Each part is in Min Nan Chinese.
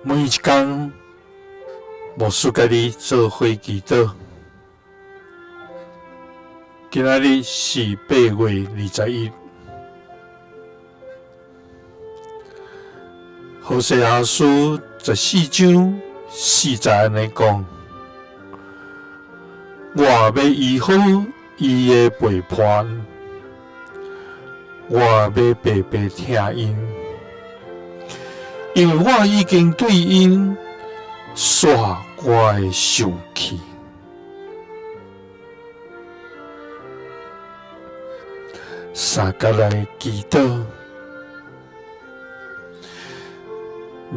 每一工，牧師佮你做伙祈禱。今仔日是8月21，何西阿書14章4節按呢講：我欲醫好伊的背叛，我欲白白疼𪜶。因為我已經對𪜶煞我的受氣。相共來祈禱，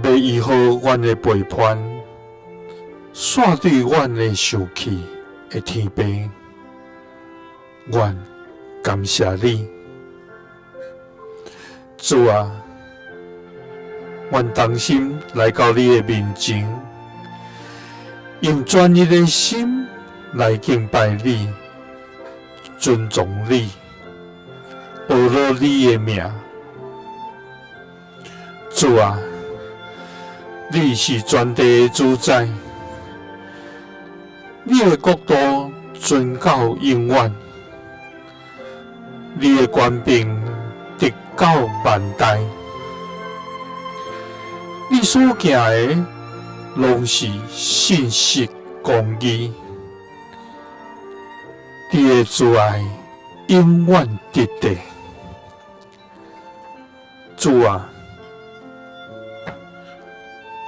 欲醫好阮的背叛，煞對阮的受氣的天父，阮感謝你，主啊！阮同心來到你的面前，用專一的心來敬拜你，尊崇你，阿羅你的名。主啊，你是全地的主宰，你的國度存到永遠，你的權柄直到萬代。你所行的，攏是信實公義，你的慈愛永遠直達。主啊，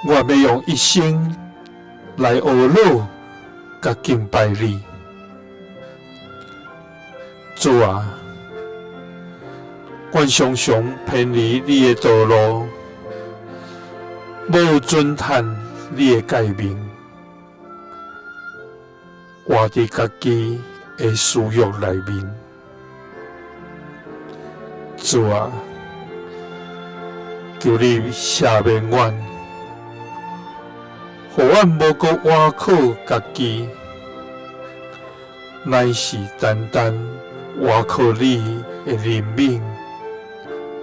我欲用一生來阿羅佮敬拜你。主啊，阮常常偏離你的道路。無遵行你的誡命，活佇家己的私欲內面。主啊，求你赦免阮，予阮無閣倚靠家己，乃是單單倚靠你的憐憫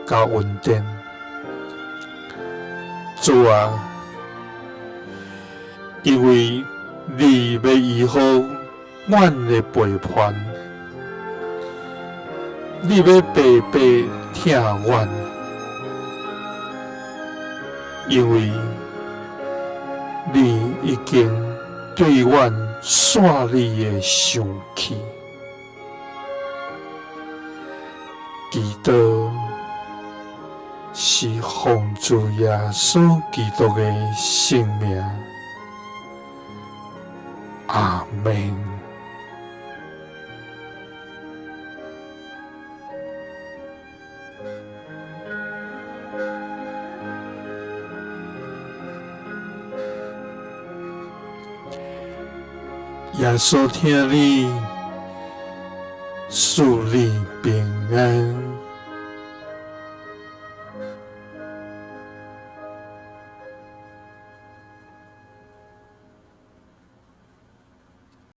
佮恩典。主啊，因為你欲醫好阮的背叛，你欲白白疼阮，因為你已經對阮煞你的受氣。祈禱是奉主耶穌基督的聖名，阿們。耶穌疼你，賜你平安。